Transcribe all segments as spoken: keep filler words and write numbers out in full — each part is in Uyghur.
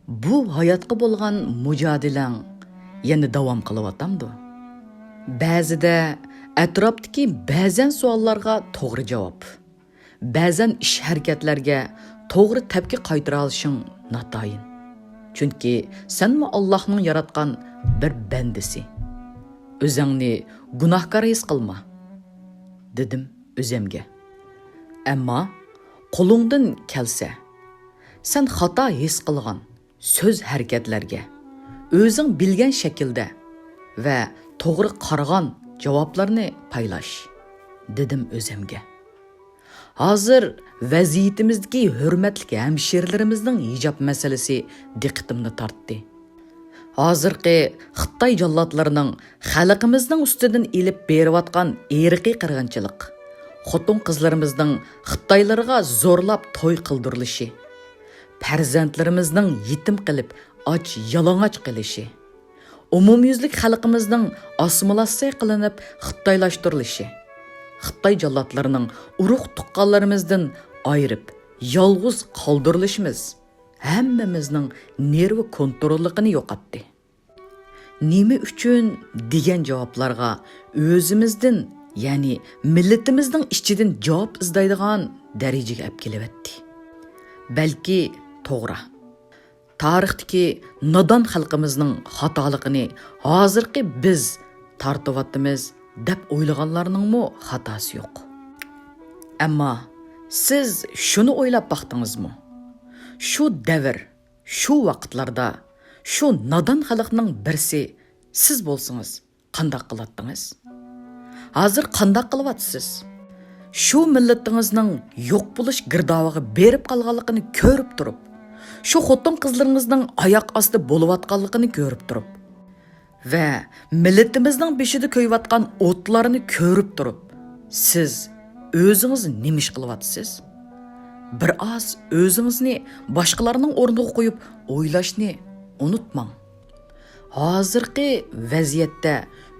بۇ ھاياتقا بولغان مۇجادىلەڭ يەنە داۋام قىلىۋاتامدۇ؟ بەزىدە ئەتراپتىكى بەزەن سوئاللارغا توغرا جاۋاب، بەزەن ئىش-ھەرىكەتلەرگە توغرا تەپكى قايتۇرالىشىڭ ناتايىن. چۈنكى سەنمۇ ئاللاھنىڭ ياراتقان بىر بەندىسى. ئۆزۈڭنى گۇناھكار ھېس قىلما، دېدىم ئۆزۈمگە. ئەمما قولۇڭدىن كەلسە، سەن خاتا ھېس قىلغان سۆز-ھەرىكەتلەرگە ئۆزۈڭ بىلگەن شەكىلدە ۋە توغرا قارىغان جاۋابلارنى پايلاش، دېدىم ئۆزۈمگە. ھازىر ۋەزىيىتىمىزدىكى ھۆرمەتلىك ھەمشىرىلىرىمىزنىڭ ھىجاب مەسىلىسى دىققىتىمنى تارتتى. ھازىرقى خىتاي جاللاتلىرىنىڭ خەلقىمىزنىڭ ئۈستىدىن ئېلىپ بېرىۋاتقان ئىرقىي قىرغىنچىلىق، خوتۇن-قىزلىرىمىزنىڭ خىتايلارغا زورلاپ توي قىلدۇرۇلۇشى، پەرزەنتلىرىمىزنىڭ يېتىم قېلىپ ئاچ-يالىڭاچ قېلىشى، ئومۇميۈزلۈك خەلقىمىزنىڭ ئاسسىمىلياتسىيە قىلىنىپ خىتايلاشتۇرۇلۇشى، خىتاي جاللاتلىرىنىڭ ئۇرۇق-تۇغقانلىرىمىزدىن ئايرىپ، يالغۇز قالدۇرۇلۇشىمىز ھەممىمىزنىڭ نېرۋا كونتروللۇقىنى يوقاتتى. نېمە ئۈچۈن دېگەن جاۋابلارغا ئۆزىمىزدىن، يەنى مىللىتىمىزنىڭ ئىچىدىن جاۋاب ئىزدەيدىغان دەرىجىگە ئەپ كېلىۋەتتى. بەلكى توغرا. تارىختىكى نادان خەلقىمىزنىڭ خاتالىقىنى ھازىرقى بىز تارتىۋاتىمىز دەپ ئويلىغانلارنىڭمۇ خاتاسى يوق. ئەمما سىز شۇنى ئويلاپ باقتىڭىزمۇ؟ شۇ دەۋر، شۇ ۋاقىتلاردا شۇ نادان خەلقنىڭ بىرسى سىز بولسىڭىز، قانداق قىلاتتىڭىز؟ ھازىر قانداق قىلىۋاتىسىز؟ شۇ مىللىتىڭىزنىڭ يوق بولۇش گىردابىغا بېرىپ قالغانلىقىنى كۆرۈپ تۇرۇپ، شۇ خوتۇن-قىزلىرىڭىزنىڭ ئاياق ئاستى بولۇۋاتقانلىقىنى كۆرۈپ تۇرۇپ ۋە مىللىتىمىزنىڭ بېشىدا كۆيۈۋاتقان ئوتلارنى كۆرۈپ تۇرۇپ، سىز ئۆزىڭىز نېمە ئىش قىلىۋاتىسىز؟ بىر ئاز ئۆزىڭىزنى باشقىلارنىڭ ئورنىغا قويۇپ ئويلاشنى ئۇنتۇماڭ. ھازىرقى ۋەزىيەتتە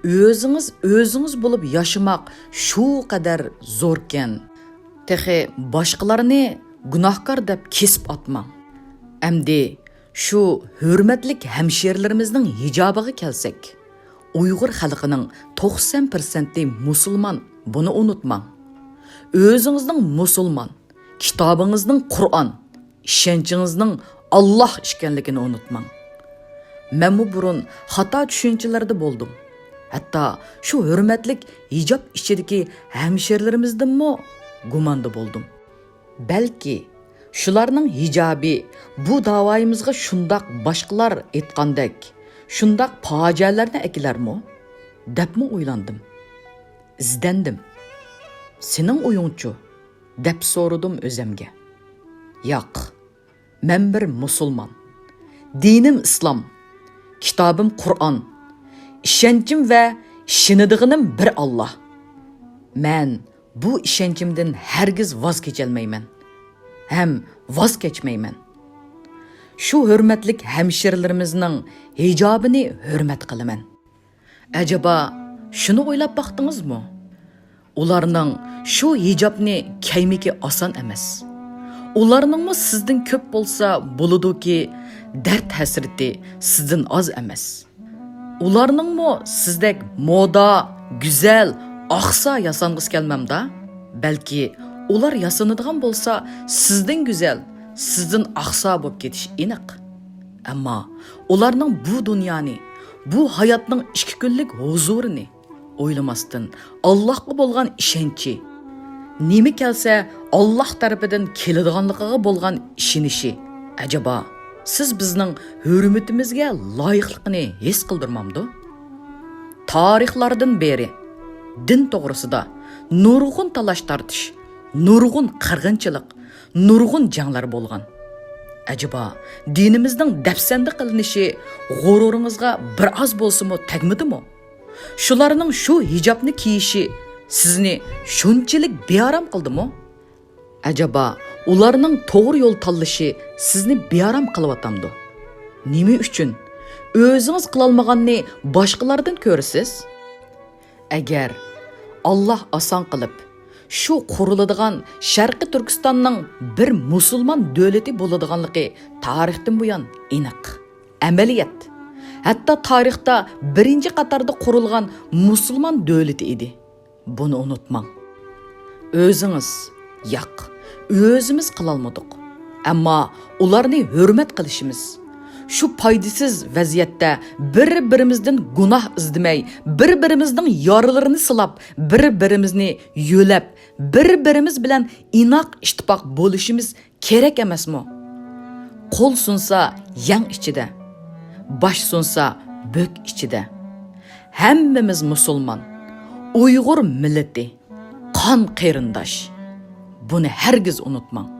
ئۆزىڭىز ئۆزىڭىز بولۇپ ياشىماق شۇ قەدەر زوركەن، تېخى باشقىلارنى گۇناھكار دەپ كېسىپ ئاتماڭ. ئەمدى شۇ ھۆرمەتلىك ھەمشىرىلىرىمىزنىڭ ھىجابىغا كەلسەك، ئۇيغۇر خەلقىنىڭ توقسان پىرسەنتى مۇسۇلمان، بۇنى ئۇنتۇماڭ. ئۆزىڭىزنىڭ مۇسۇلمان، كىتابىڭىزنىڭ قۇرئان، ئىشەنچىڭىزنىڭ ئاللاھ ئىكەنلىكىنى ئۇنتۇماڭ. مەنمۇ بۇرۇن خاتا چۈشەنچىلەردە بولدۇم. ھەتتا شۇ ھۆرمەتلىك ھىجاب ئىچىدىكى ھەمشىرىلىرىمىزدىنمۇ گۇماندا بولدۇم. بەلكى شۇلارنىڭ ھىجابى بۇ داۋايىمىزغا شۇنداق باشقىلار ئېيتقاندەك، شۇنداق پاجىئەلەرنى ئەكېلەرمۇ؟ دەپمۇ ئويلاندىم. ئىزدەندىم. سېنىڭ ئويۇڭچۇ؟ دەپ سورىدىم ئۆزۈمگە. ياق، مەن بىر مۇسۇلمان. دىنىم ئىسلام. كىتابىم قۇرئان. ئىشەنچىم ۋە ئىشىنىدىغىنىم بىر ئاللاھ. مەن بۇ ئىشەنچىمدىن ھەرگىز ۋاز كېچەلمەيمەن. ھەم ۋاز كەچمەيمەن. شۇ ھۆرمەتلىك ھەمشىرىلىرىمىزنىڭ ھىجابىنى ھۆرمەت قىلىمەن. ئەجەبا، شۇنى ئويلاپ باقتىڭىزمۇ؟ ئۇلارنىڭ شۇ ھىجابنى كىيمىكى ئاسان ئەمەس. ئۇلارنىڭمۇ سىزدىن كۆپ بولسا بولىدۇكى، دەرد-ھەسرىتى سىزدىن ئاز ئەمەس. ئۇلارنىڭمۇ سىزدەك مودا، گۈزەل، ئاقسا ياسانغۇسى كەلمەمدا؟ بەلكى ئۇلار ياسىنىدىغان بولسا، سىزدىن گۈزەل، سىزدىن ئاقسا بولۇپ كېتىشى ئېنىق. ئەمما ئۇلارنىڭ بۇ دۇنيانى، بۇ ھاياتنىڭ ئىككى كۈنلۈك ھۇزۇرىنى ئويلىماستىن، ئاللاھقا بولغان ئىشەنچى، نېمە كەلسە ئاللاھ تەرىپىدىن كېلىدىغانلىقىغا بولغان ئىشىنىشى، ئەجەبا سىز بىزنىڭ ھۆرمىتىمىزگە لايىقلىقىنى ھېس قىلدۇرمامدۇ؟ تارىخلاردىن بېرى دىن توغرىسىدا نۇرغۇن تالاش-تارتىش، نۇرغۇن قىرغىنچىلىق، نۇرغۇن جەڭلەر بولغان. ئەجەبا، دىنىمىزنىڭ دەپسەندە قىلىنىشى غۇرۇرىڭىزغا بىر ئاز بولسىمۇ تەگمىدىمۇ؟ شۇلارنىڭ شۇ ھىجابنى كىيىشى سىزنى شۇنچىلىك بىئارام قىلدىمۇ؟ ئەجەبا، ئۇلارنىڭ توغرا يول تاللىشى سىزنى بىئارام قىلىۋاتامدۇ؟ نېمە ئۈچۈن ئۆزىڭىز قىلالمىغاننى باشقىلاردىن كۆرىسىز؟ ئەگەر ئاللاھ ئاسان قىلىپ، شۇ قۇرۇلىدىغان شەرقىي تۈركىستاننىڭ بىر مۇسۇلمان دۆلىتى بولىدىغانلىقى تارىختىن بۇيان ئېنىق. ئەمەلىيەت، ھەتتا تارىختا بىرىنچى قاتاردا قۇرۇلغان مۇسۇلمان دۆلىتى ئىدى. بۇنى ئۇنتۇماڭ. ئۆزىڭىز، ياق، ئۆزىمىز قىلالمىدۇق. ئەمما ئۇلارنى ھۆرمەت قىلىشىمىز. شۇ پايدىسىز ۋەزىيەتتە بىر-بىرىمىزدىن گۇناھ ئىزدىمەي، بىر-بىرىمىزنىڭ يارىلىرىنى سىلاپ، بىر-بىرىمىزنى يۆلەپ، بىر-بىرىمىز بىلەن ئىناق ئىتتىپاق بولۇشىمىز كېرەك ئەمەسمۇ؟ قول سۇنسا يەڭ ئىچىدە، باش سۇنسا بۆك ئىچىدە. ھەممىمىز مۇسۇلمان، ئۇيغۇر مىللىتى، قان قېرىنداش. بۇنى ھەرگىز ئۇنتۇماڭ.